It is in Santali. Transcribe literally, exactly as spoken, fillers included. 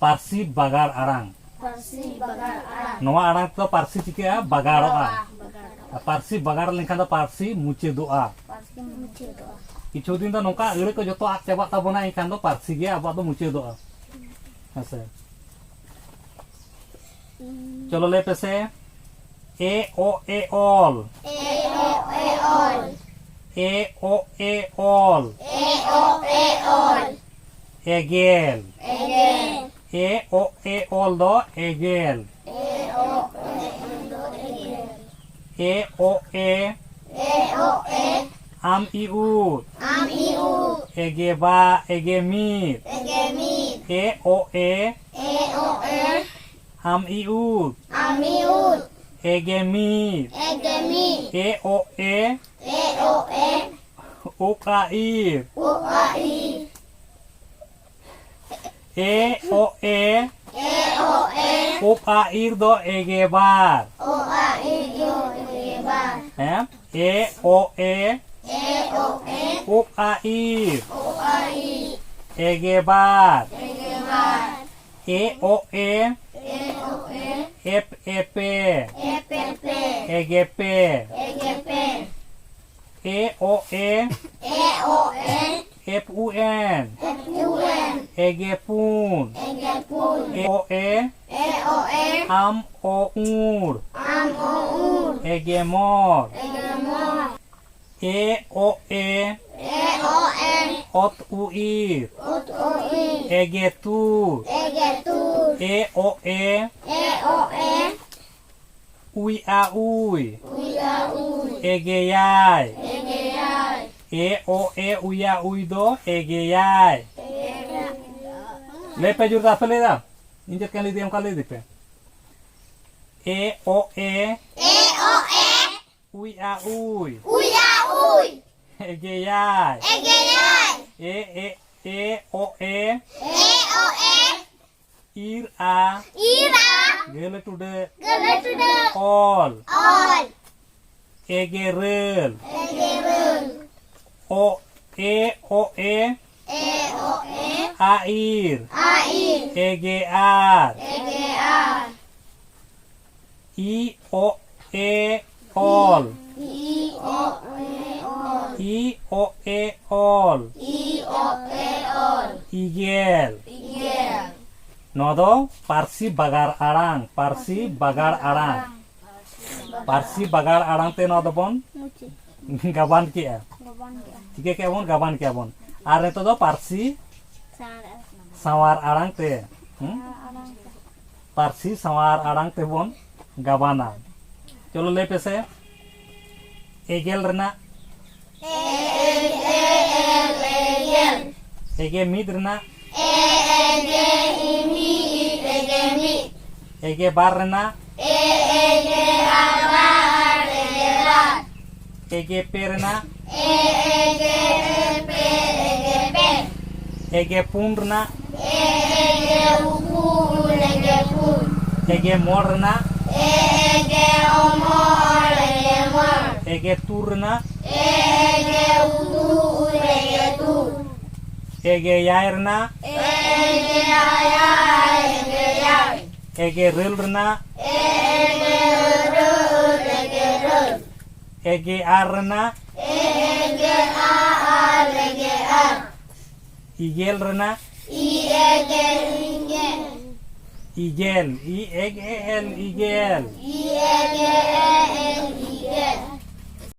ᱯᱟᱹᱨᱥᱤ ᱵᱟᱜᱟᱲ ᱟᱲᱟᱝ᱾ ᱯᱟᱹᱨᱥᱤ ᱵᱟᱜᱟᱲ ᱟᱲᱟᱝ᱾ ᱱᱚᱣᱟ ᱟᱲᱟᱝ ᱛᱮᱫᱚ ᱯᱟᱹᱨᱥᱤ ᱪᱤᱠᱟᱹᱜᱼᱟ? ᱵᱟᱜᱟᱲᱚᱜᱼᱟ᱾ ᱟᱨ ᱯᱟᱹᱨᱥᱤ ᱵᱟᱜᱟᱲ ᱞᱮᱱᱠᱷᱟᱱ ᱫᱚ ᱯᱟᱹᱨᱥᱤ ᱢᱩᱪᱟᱹᱫᱚᱜᱼᱟ᱾ ᱯᱟᱹᱨᱥᱤ ᱢᱩᱪᱟᱹᱫᱚᱜᱼᱟ᱾ ᱠᱤᱪᱷᱩ ᱫᱤᱱ ᱫᱚ ᱱᱚᱝᱠᱟ ᱟᱹᱲᱟᱹ ᱠᱚ ᱡᱚᱛᱚ ᱟᱫ ᱪᱟᱵᱟᱜ ᱛᱟᱵᱚᱱᱟ, ᱮᱱᱠᱷᱟᱱ ᱫᱚ ᱯᱟᱹᱨᱥᱤ ᱜᱮ ᱟᱵᱚᱣᱟᱜ ᱫᱚ ᱢᱩᱪᱟᱹᱫᱚᱜᱼᱟ᱾ ᱦᱮᱸᱥᱮ? ᱪᱚᱞᱚ ᱞᱟᱹᱭ ᱯᱮᱥᱮ᱾ ᱮ ᱚ ᱮ ᱚᱞ᱾ ᱮ ᱚ ᱮ ᱚᱞ᱾ ᱮ ᱚ ᱮ ᱚᱞ᱾ ᱮ ᱚ ᱮ ᱚᱞ᱾ ᱮᱜᱮᱞ᱾ ᱮᱜᱮᱞ᱾ ᱮ ᱚ ᱮ ᱚᱞ ᱫᱚ ᱮᱜᱮᱞ᱾ ᱮ ᱚ ᱮ ᱚᱞ ᱫᱚ ᱮᱜᱮᱞ᱾ ᱮ ᱚ ᱮ᱾ ᱮ ᱚ ᱮ᱾ ᱟᱢ ᱤ ᱩᱫ᱾ ᱟᱢ ᱤ ᱩᱫ᱾ ᱮᱜᱮ ᱵᱟ, ᱮᱜᱮ ᱢᱤᱫ᱾ ᱮᱜᱮ ᱢᱤᱫ᱾ ᱮ ᱚ ᱮ᱾ ᱮ ᱚ ᱮ᱾ ᱟᱢ ᱤ ᱩᱫ᱾ ᱟᱢ ᱤ ᱩᱫ᱾ ᱮᱜᱮ ᱢᱤᱫ᱾ ᱮᱜᱮ ᱢᱤᱫ᱾ ᱮ ᱚ ᱮ᱾ ᱮ ᱚ ᱮ᱾ ᱩᱵ ᱟ ᱤᱨ᱾ ᱩᱵ ᱟ ᱤᱨ᱾ ᱮ ᱚ ᱮ᱾ ᱮ ᱚ ᱮ᱾ ᱩᱵ ᱟ ᱤᱨ ᱫᱚ ᱮᱜᱮ ᱵᱟᱨ᱾ ᱩᱵ ᱟ ᱤᱨ ᱫᱚ ᱮᱜᱮ ᱵᱟᱨ᱾ ᱦᱮᱸ? ᱮ ᱚ ᱮ᱾ ᱮ ᱚ ᱮ᱾ ᱩᱵ ᱟ ᱤᱨ᱾ ᱩᱵ ᱟ ᱤᱨ᱾ ᱮᱜᱮ ᱵᱟᱨ᱾ ᱮᱜᱮ ᱵᱟᱨ᱾ ᱮ ᱚ ᱮ᱾ ᱮ ᱚ ᱮ᱾ ᱮᱯ ᱮ ᱯᱮ᱾ ᱮᱯ ᱮ ᱯᱮ᱾ ᱮᱜᱮ ᱯᱮ᱾ ᱮᱜᱮ ᱯᱮ᱾ ᱮ ᱚ ᱮ᱾ ᱮ ᱚ ᱮ᱾ ᱮᱯ ᱩ ᱮᱱ᱾ ᱮᱯ ᱩ ᱮᱱ᱾ ᱮᱜᱮ ᱯᱩᱱ᱾ ᱮᱜᱮ ᱯᱩᱱ᱾ ᱮ ᱚ ᱮ᱾ ᱮ ᱚ ᱮ᱾ ᱟᱢ ᱚ ᱩᱬ᱾ ᱟᱢ ᱚ ᱩᱬ᱾ ᱮᱜᱮ ᱢᱚᱬ᱾ ᱮᱜᱮ ᱢᱚᱬ᱾ ᱮ ᱚ ᱮ᱾ ᱮ ᱚ ᱮ᱾ ᱚᱛ ᱩ ᱤᱨ᱾ ᱚᱛ ᱚ ᱤᱨ᱾ ᱮᱜᱮ ᱛᱩᱨ᱾ ᱮᱜᱮ ᱛᱩᱨ᱾ ᱮ ᱚ ᱮ᱾ ᱮ ᱚ ᱮ᱾ ᱩᱭ ᱟ ᱩᱭ᱾ ᱩᱭ ᱟ ᱩᱭ᱾ ᱮᱜᱮᱭᱟᱭ᱾ ᱮᱜᱮᱭᱟᱭ᱾ ᱮ ᱚ ᱮ ᱩᱭ ᱟ ᱩᱭ ᱫᱚ ᱮᱜᱮᱭᱟᱭ᱾ ᱞᱟᱹᱭ ᱯᱮ ᱡᱳᱨ ᱫᱚ, ᱟᱯᱮ ᱞᱟᱹᱭ ᱫᱟ᱾ ᱤᱧ ᱪᱮᱫ ᱞᱮᱠᱟᱧ ᱞᱟᱹᱭ ᱫᱟ, ᱚᱱᱠᱟ ᱞᱟᱹᱭ ᱤᱫᱤ ᱯᱮ᱾ ᱮ ᱚ ᱮ᱾ ᱮ ᱚ ᱮ᱾ ᱩᱭ ᱟ ᱩᱭ᱾ ᱩᱭ ᱟ ᱩᱭ᱾ ᱮᱜᱮᱭᱟᱭ᱾ ᱮᱜᱮᱭᱟᱭ᱾ ᱮ ᱮ ᱮ ᱚ ᱮ᱾ ᱮ ᱚ ᱮ᱾ ᱤᱨ ᱟ᱾ ᱤᱨ ᱟ᱾ ᱜᱟᱹᱞᱟᱹ ᱴᱩᱰᱟᱹᱜ᱾ ᱜᱟᱹᱞᱟᱹ ᱴᱩᱰᱟᱹᱜ᱾ ᱚᱞ᱾ ᱚᱞ᱾ ᱮᱜᱮᱨᱟᱹᱞ᱾ ᱮᱜᱮᱨᱟᱹᱞ᱾ ᱚ ᱮ ᱚ ᱮ᱾ ᱮ ᱚ ᱮ᱾ ᱟ ᱤᱨ᱾ ᱟ ᱤᱨ᱾ ᱮ ᱜᱮ ᱟᱨ᱾ ᱮ ᱜᱮ ᱟᱨ᱾ ᱤ ᱚ ᱮ ᱚᱞ᱾ ᱤ ᱚ ᱮ ᱚᱞ᱾ ᱤ ᱚ ᱮ ᱚᱞ᱾ ᱤ ᱚ ᱮ ᱚᱞ᱾ ᱤᱜᱮᱞ᱾ ᱤᱜᱮᱞ᱾ ᱱᱚᱣᱟ ᱫᱚ ᱯᱟᱹᱨᱥᱤ ᱵᱟᱜᱟᱱ ᱟᱲᱟᱝ, ᱯᱟᱹᱨᱥᱤ ᱵᱟᱜᱟᱱ ᱟᱲᱟᱝ᱾ ᱯᱟᱹᱨᱥᱤ ᱵᱟᱜᱟᱱ ᱟᱲᱟᱝ ᱛᱮ ᱱᱚᱣᱟ ᱫᱚᱵᱚᱱ ᱢᱩᱪᱟᱹᱫ᱾ ᱜᱟᱵᱟᱱ ᱠᱮᱜᱼᱟ᱾ ᱜᱟᱵᱟᱱ ᱠᱮᱜᱼᱟ᱾ ᱪᱤᱠᱟᱹ ᱠᱮᱜᱼᱟ ᱵᱚᱱ? ᱜᱟᱵᱟᱱ ᱠᱮᱜᱼᱟ ᱵᱚᱱ᱾ ᱟᱨ ᱱᱤᱛᱚᱜ ᱫᱚ ᱯᱟᱹᱨᱥᱤ ᱥᱟᱶᱟᱨ ᱥᱟᱶᱟᱨ ᱟᱲᱟᱝ ᱛᱮ, ᱦᱩᱸ? ᱥᱟᱶᱟᱨ ᱟᱲᱟᱝ ᱛᱮ᱾ ᱯᱟᱹᱨᱥᱤ ᱥᱟᱶᱟᱨ ᱟᱲᱟᱝ ᱛᱮᱵᱚᱱ ᱜᱟᱵᱟᱱᱟ᱾ ᱪᱚᱞᱚ ᱞᱟᱹᱭ ᱯᱮᱥᱮ, ᱮᱜᱮᱞ ᱨᱮᱱᱟᱜ᱾ ᱮ ᱮ ᱜᱮ ᱮᱞ ᱮ ᱜᱮᱞ᱾ ᱮᱜᱮ ᱢᱤᱫ ᱨᱮᱱᱟᱜ᱾ ᱮ ᱮ ᱜᱮ ᱤ ᱢᱤ ᱤᱫ ᱮᱜᱮ ᱢᱤᱫ᱾ ᱮᱜᱮ ᱵᱟᱨ ᱨᱮᱱᱟᱜ᱾ ᱮ ᱮ ᱜᱮ ᱟᱨ ᱵᱟᱨ ᱮᱜᱮ ᱵᱟᱨ᱾ ᱮᱜᱮ ᱯᱮ ᱨᱮᱱᱟᱜ᱾ ᱮ ᱮ ᱜᱮ ᱮ ᱯᱮ ᱮᱜᱮ ᱯᱮ᱾ ᱮᱜᱮ ᱯᱩᱱ ᱨᱮᱱᱟᱜ᱾ ᱮ ᱮ ᱜᱮ ᱩᱯᱩ ᱩᱞ ᱮᱜᱮ ᱯᱩᱱ᱾ ᱮᱜᱮ ᱢᱚᱬ ᱨᱮᱱᱟᱜ᱾ ᱮ ᱮ ᱜᱮ ᱚᱢᱚ ᱚᱲ ᱮᱜᱮ ᱢᱚᱬ᱾ ᱮᱜᱮ ᱛᱩᱨ ᱨᱮᱱᱟᱜ᱾ ᱮ ᱮ ᱜᱮ ᱩᱛᱩ ᱩᱞ ᱮᱜᱮ ᱛᱩᱨ᱾ ᱮᱜᱮ ᱮᱭᱟᱭ ᱨᱮᱱᱟᱜ᱾ ᱮ ᱮ ᱜᱮ ᱟᱭᱟ ᱟᱭ ᱮᱜᱮ ᱮᱭᱟᱭ᱾ ᱮᱜᱮ ᱤᱨᱟᱹᱞ ᱨᱮᱱᱟᱜ᱾ ᱮ ᱮ ᱜᱮ ᱟᱹᱨᱟᱹ ᱟᱹᱨ ᱮᱜᱮ ᱤᱨᱟᱹᱞ᱾ ᱮᱜᱮ ᱟᱨ ᱨᱮᱱᱟᱜ᱾ ᱮ ᱮ ᱜᱮ ᱟ ᱟᱨ ᱮᱜᱮ ᱟᱨ᱾ ᱤᱜᱮᱞ ᱨᱮᱱᱟᱜ᱾ ᱤ ᱮ ᱜᱮ ᱤᱜᱮᱞ᱾ ᱤᱜᱮᱞ, ᱤ ᱮ ᱜᱮ ᱮᱞ, ᱤᱜᱮᱞ᱾ ᱤ ᱮ ᱜᱮ ᱮᱞ᱾